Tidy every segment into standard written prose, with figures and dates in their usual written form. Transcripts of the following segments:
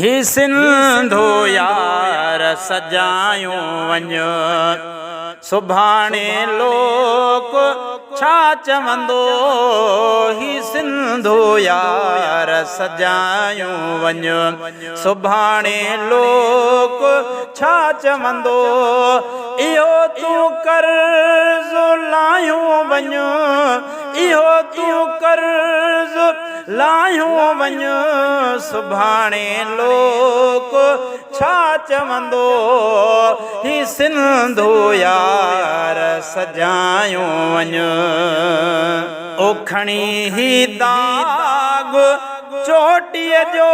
هي سنڌو يار سجايون وڃ. سڀاڻي لوڪ ڇا چوندو هي سنڌو يار سجايون وڃ. سڀاڻي لوڪ ڇا چوندو اهو تون قرض لاهيون وڃ. اهو تون قرض لاهيون وڃ سڀاڻي لوڪ ڇا چوندو هي سنڌو يار سجايون وڃ. او کڻي هي داغ چوٽيء جو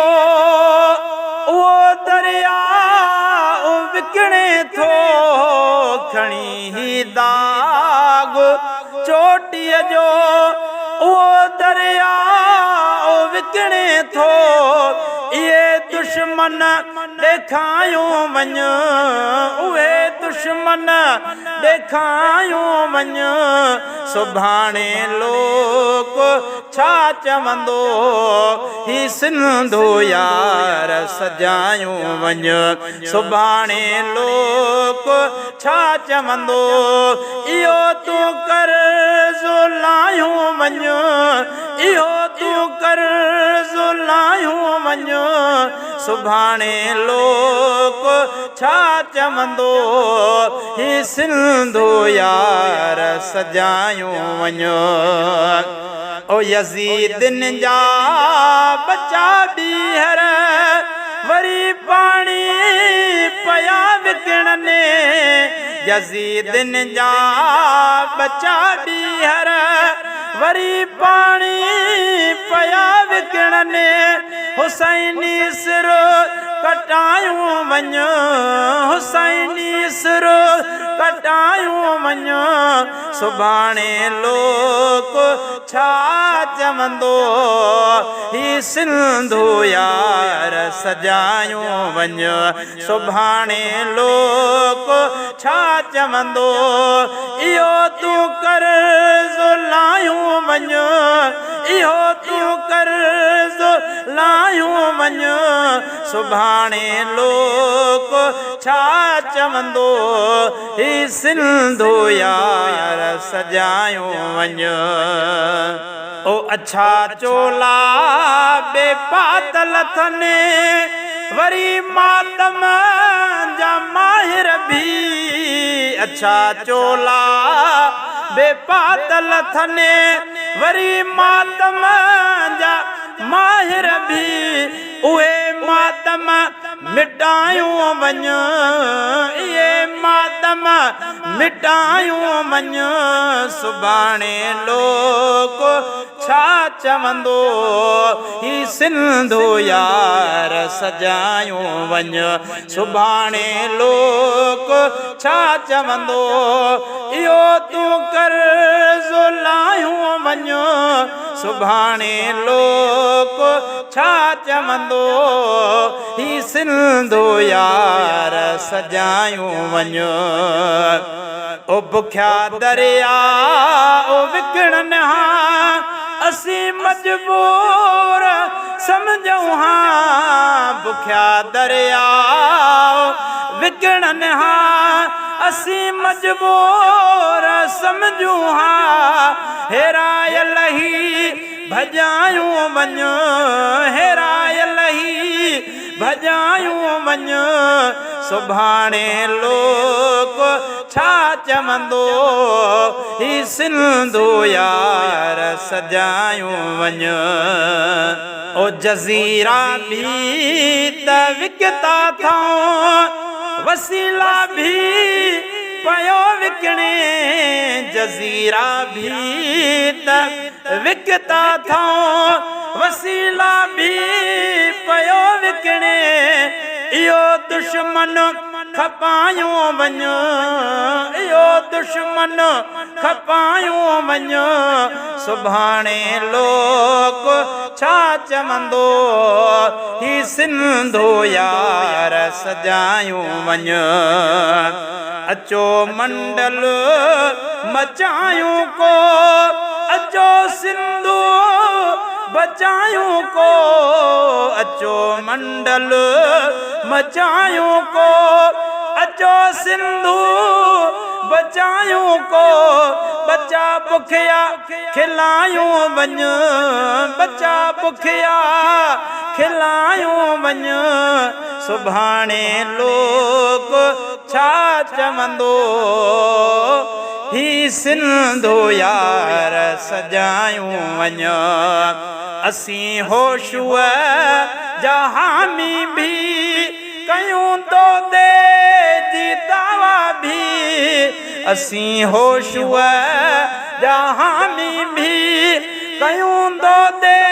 اهو درياء وڪڻي ٿو کڻي هي داغ چوٽيء جو اهو درياء وڪڻي ٿو، اهي دشمن ڏيکايون وڃ، اهي دشمن ڏيکايون وڃ، سڀاڻي لوڪ ڇا چوندو، هي سنڌو يار سجايون وڃ، سڀاڻي لوڪ ڇا چوندو، اهو تون قرض لاهيون وڃ، اهو تون قرض لاهيون وڃ، سڀاڻي لوڪ ڇا چوندو، هي سنڌو يار سجايون وڃ. او يزيدن جا ٻچا ٻيهر وري پاڻي پيا وڪڻن، يزيدن جا ٻچا ٻيهر وري پاڻي پيا وڪڻن، حسيني سر ڪٽايون وڃ، حسيني سر ڪٽايون وڃ، سڀاڻي لوڪ ڇا چوندو، هي سنڌو يار سجايون وڃ. سڀاڻي لوڪ ڇا چوندو، اهو تون قرض لاهيون وڃ، اهو تون قرض لاهيون وڃ. سڀاڻي لوڪ ڇا چوندو، هي سنڌو يار سجايون وڃ. او اڇا چولا بي پاتل اٿن، وري ماتم جا ماهر ڀي. اڇا چولا بي پاتل اٿن، وري ماتم جا ماهر ڀي. اهي ماتم مٽايون وڃ، اهي ماتم مٽايون وڃ، سڀاڻي لوڪ ڇا چوندو، هي سنڌو يار سجايون وڃ. سڀاڻي لوڪ ڇا چوندو، اهو تون قرض لاهيون وڃ. سڀاڻي لوڪ ڇا چوندو، هي سنڌو يار سجايون وڃ. او بکيا درياء وڪڻن ها، اسين مجبور سمجهون ها. بکيا درياء وڪڻن ها، اسين مجبور سمجهون ها. هيرائي لهي ڀڄايون وڃ، هيرائي لهي ڀڄايون وڃ. سڀاڻي لوڪ ڇا چوندو، هي سنڌو يار سجايون وڃ. او جزيرا ڀي ته وڪتا ٿئون، وسيلا ڀي پيو وڪڻي. جزيرا ڀي ته وڪتا ٿئون، وسيلا ڀي پيو وڪڻي. اهو دشمن کپايون وڃ، اهو دشمن کپايون وڃ. سڀاڻي لوڪ ڇا چوندو، هي سنڌو يار سجايون وڃ. اچو منڊل مچايون ڪو، اچو سنڌو بچايون ڪو، اچو منڊل مچايون ڪو، اچو سنڌو بچايون ڪو، ٻچا بکيا کلايون وڃ، ٻچا بکيا کلايون وڃ، سڀاڻي لوڪ ڇا چوندو، هي سنڌو يار سجايون وڃ. اسين هوشوء جا حامي ڀي ڪيون دودي جي دعويٰ ڀي، اسين هوشوء جا حامي ڀي ڪيون دودي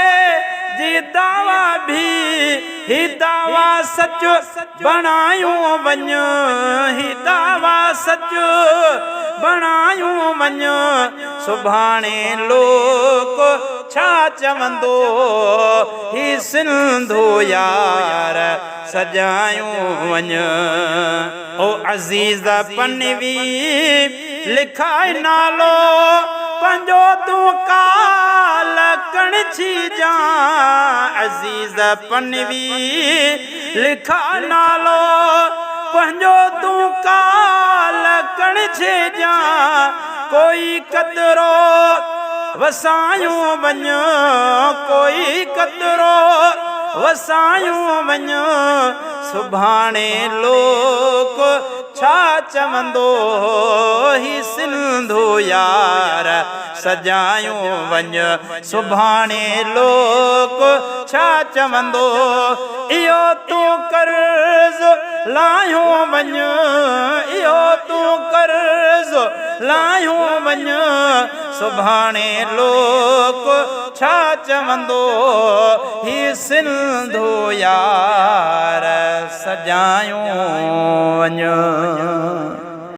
جي دعويٰ ڀي، هي دعويٰ سچ بڻايون وڃ، هي دعويٰ سچ بڻايون وڃ، سڀاڻي لوڪ ڇا چوندو، هي سنڌو يار سجايون وڃ. او عزيز پنوي لکائي نالو پنهنجو تون ڪال ڪڻڇي جان، عزيز پنوي لکا نالو پنهنجو تون ڪال ڪڻڇي جان، ڪوئي قطرو وسايون وڃ، ڪوئي قطرو وسايون وڃ، سڀاڻي لوڪ ڇا چوندو، هي سنڌو يار سجايون وڃ، سڀاڻي لوڪ ڇا چوندو، اهو تون قرض لاهيون وڃ، اهو تون قرض لاهيون وڃ، سڀاڻي لوڪ ڇا چوندو، هي سنڌو يار سجايون وڃ.